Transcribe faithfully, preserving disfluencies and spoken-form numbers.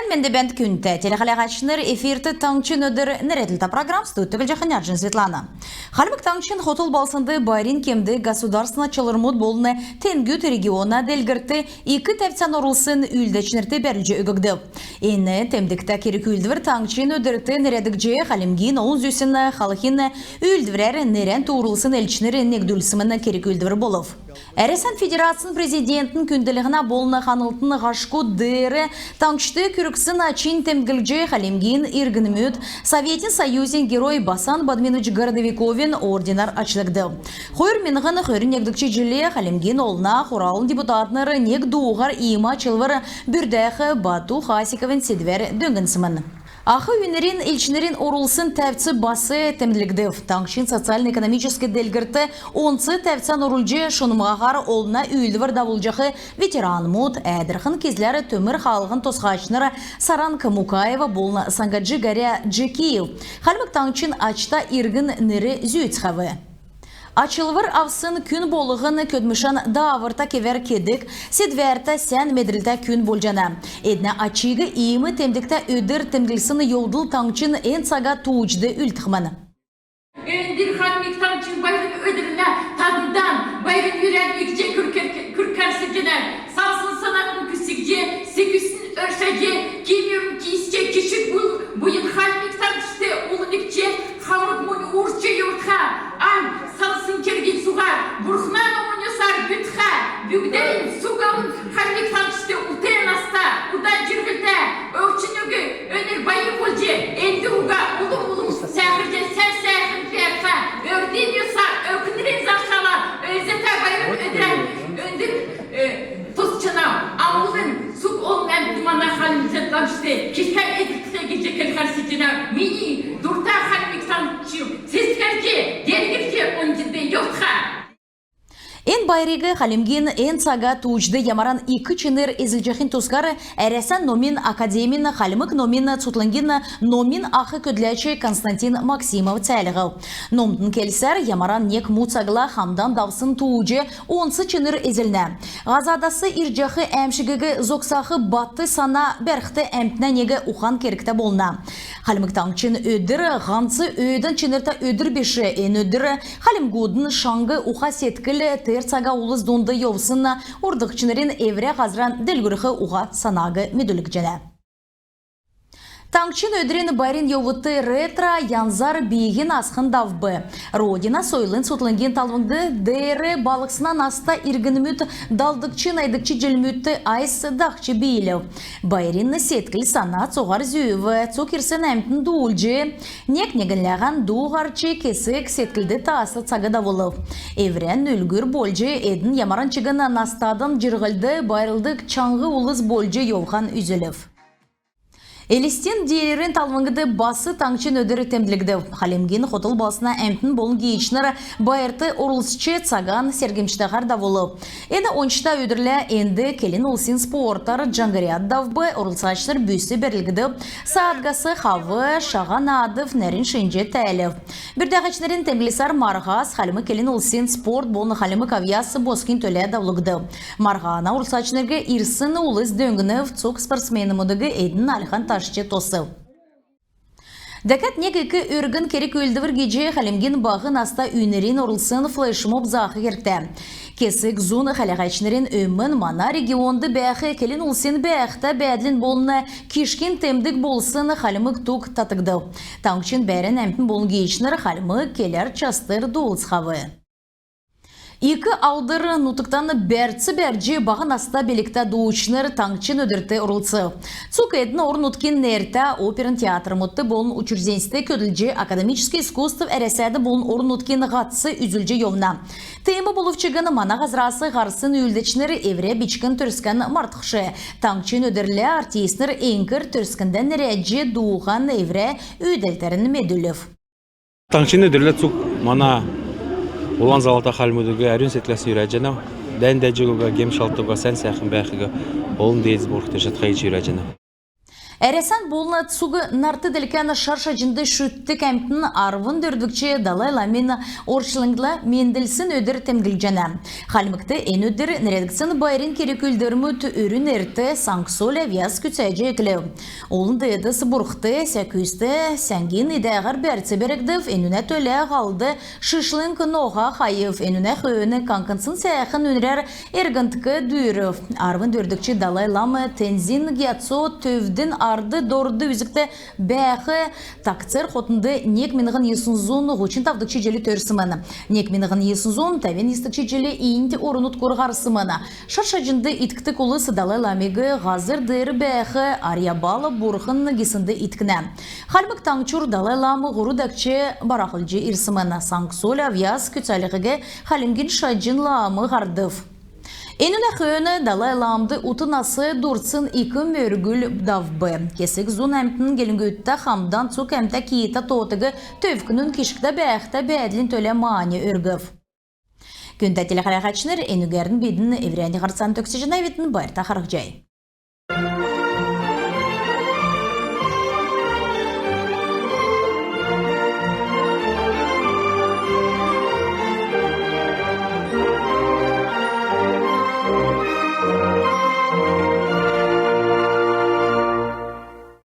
Менд бәәнт, күндтә телехәләгәчнр! Эфирт «Таңһчин өдр» нерәдлтә программ. Студьд Түглҗәхнә Ярҗин Светлана. Хальмг Таңһчин хотл балһснд байрин кемд государственн ачлврмуд болн темдгүд региона делгрлтд ик тәвцән орулсн үүлдәчнрт бәрүлҗ өггдв. Эн темдгтә керг-үүлдвр Таңһчин өдрт нерәдгдҗ, Хальмгин олн зүсн халхин үүлдврәр нерән туурулсн элчнр негдүлсмн керг-үүлдвр болв. Әрәсән Федерацин Президентин күндллһнә болн ханлтын һашку деер таңһчд күргсн ачинь темдглҗ, хальмгин иргнмүд Советин Союзин Герой Басан Бадьминович Городовиковин орденәр ачлгдв. Хойр миңһн хөрн негдгч җилд Хальмгин Олна Хуралын депутатнр нег дууһар иим ачлвр бүрдәх Бату Хасиковин седвәр дөңнсмн. Ах үйнрин элчнрин орулсн тәвц бас темдглгдв. Таңһчин социальн-экономическ делгрлтд онц тәвцән орулҗ, шунмһаһар олна үүлдвр давулҗах ветеранмуд, Әәдрхн — Кизляр төмр хаалһин тосхачнр Саранг Мукаева болн Сангаджи Гаря Джекиев Хальмг Таңһчин ачта иргн нер зүүцхәв. Ачлвр авсн күн болһн көдлмшән дааврта кевәр кедг, седвәртә, сән медрлтә күн болҗана. Эднә ачиг иим темдгтә өдр темдглсн йовдл таңһчин эн цага тууҗд үлдхмн. Эндр Хальмг Таңһчин байрин өдрт тадндан байрин йөрәл иигҗ күргхәр седҗәнәв. Салсн санатн күцәгдҗ, секвсн өршәҗ, киим-юрмн кисҗ, кичг буйн Хальмг Таңһчд улнгч, хамг мунь уурч йовтха, ан салсн кергин цуһар, бурхна номин йосар бүтхә, бүгдәрн цуг олн Хальмг Таңһчд ут наста, удан җирһлтә, өвчн үг, өнр байр болҗ, эндр уга улм-улм сәәхрҗ, сән-сәәхн бәәтхә, өрдин йосар, өвкнрин зарчнрла өлзәтә байрин өдрән эндр, э, тосчана. Амулң цуг олн әмтн мана Хальмг Таңһчд кишгән эдлтхә гиҗ келхәр седҗәнәв. Мини дурта Хальмг Таңһч цецгәрҗ, делгрҗ, оньдинд йовтха. Эн байриг Хальмгин эн цага тууҗд ямаран ик чинр эзлҗәхин тускар Әрәсән номин академин хальмг номин цутхлңгин номин ах көдләч Константин Максимов цәәлһв. Номтын келсәр, ямаран нег му цагла хамдан давсн тууҗ онц чинр эзлнә. Һазадас ирҗәх әәмшгиг зогсах бат сана бәрхд әмтнә нег ухан кергтә болна. Хальмг Таңһчин өдр һанц өөдән чинртә өдр биш. Эн өдр хальмгудын чаңһ уха-седкл, тер цага улс дунд йовсн урдкчнрин эврә һазран делгрүлх уха-санаг медүлҗәнә. Таңһчин өдрин байрин йовудт ретро янзар бииһин асхн давв. «Родина» сойлын цутхлңгин талвң деер балһсна наста иргнмүд далдгч, найдгч җилмүдт айс дахҗ биилв. Байрин седкл-сана цуһар зүүв. Цуг ирсн әмтн дуулҗ, нег-негнләһән ду һарч, кесг седклд таасх цаг давулв. Эврән үлгүр болҗ, эдн ямаран чигн настадан җирһлд байрлдг чаңһ улс болҗ йовхан үзүлв. Элстин Диилврин талвңд бас Таңһчин өдр темдглгдв. Хальмгин хотл балһсна әмтн болн гиичнр байрт орлцҗ, цаган сергмҗтәһәр давулв. Эн ончта өдрлә энд келн улсин спортар «Җаңһриад» давв. Орлцачнр бүс бәрлдв, саадгас хав шаһа наадв, нәрн шинҗ тәәлв. Бүрдәһәчнрин темдглсәр, марһас хальмг келн улсин спорт болн хальмг авъяс босхин төлә давулгдв. Марһана орлцачнриг ирсн улс дөңнв, цуг спортсменмүдиг эдн альхан ташҗ тосв. Дәкәд нег ик өргн керг-үүлдвр гиҗ Хальмгин баһ наста үйнрин орулсн флешмоб заах кергтә. Кесг зун хәләһәчнрин өмн мана регионд бәәх келн улсин бәәхтә бәәдлин болн кишгин темдг болсн хальмг туг татгдв. Таңһчин бәәрн әмтн болн гиичнр хальмг келәр частр дуулцхав. Ик Алдр нутгтан бәрц бәрҗ, баһ наста билгтә дуучнр Таңһчин өдрт орлцв. Цуг эдн орн-нутгин нертә оперн театрмудт болн учрежденьст көдлҗ, академическ искусств Әрәсәд болн орн-нутгин һатц үзүлҗ йовна. Тиим болв чигн мана һазрас һарсн үүлдәчнр эврә бичкн Төрскән мартхш. Таңһчин өдрлә артистнр эңкр Төрскндән нерәдҗ, дууһан эврә үүдәлтәрн медүлв. Таңһчин өдрлә цуг мана улан залата хальмгудиг әрүн седкләс йөрәҗәнәв. Дән-даҗг уга, гем-шалтг уга, сән-сәәхн бәәхиг олн деедс бурхд өршәтхә гиҗ йөрәҗәнәв. Әрәсән болн цуг нарт делкән шар шаҗнд шүтдг әмтн арвн дөрвдгч Далай ламин орчлңла мендлсн өдр темдглҗәнә. Хальмгт эн өдр нерәдгдсн байрин керг-үүлдврмүд өрүн эрт Сангсоль авъяс күцәҗ эклв. Олн деедс бурхд, сәкүст сәңгин идәһәр бәрц бәргдв. Энүнә төлә һалд шишлң ноһа хайв. Энүнә хөөн каңкнсн сәәхн үнрәр эргндк дүүрв. Арвн дөрвдгч Далай лам Тензин Гьяцо төвдин ард-дорд үзгт бәәх Такцер хотнд нег миңһн йисн зун һучн тавдгч җил төрсмн. Нег миңһн йисн зун тәвн йисдгч җил Инд орн-нутгур һарсмн. Шар шаҗнд иткдг улс Далай ламиг һазр деер бәәх Арьябал бурхн гиснд иткнә. Хальмг Таңһчур Далай лам һурв дәкҗ барахлҗ ирсмн. Сангсоль авъяс күцәлһиг Хальмгин Шаҗн лам һардв. Энүнә хөөн Далай ламд ут нас дурдсн ик мөргүл давв. Кесг зун әмтн гелңгүдтә хамдан цуг әмтә киитә тоотыг төвкнүн, кишгтә бәәхтә бәәдлин төлә маань өргв. Күндтә телехәләһәчнр, энүгәрн бидн эврәннь һарцан төгсәҗәнәвидн. Байрта харһцхай.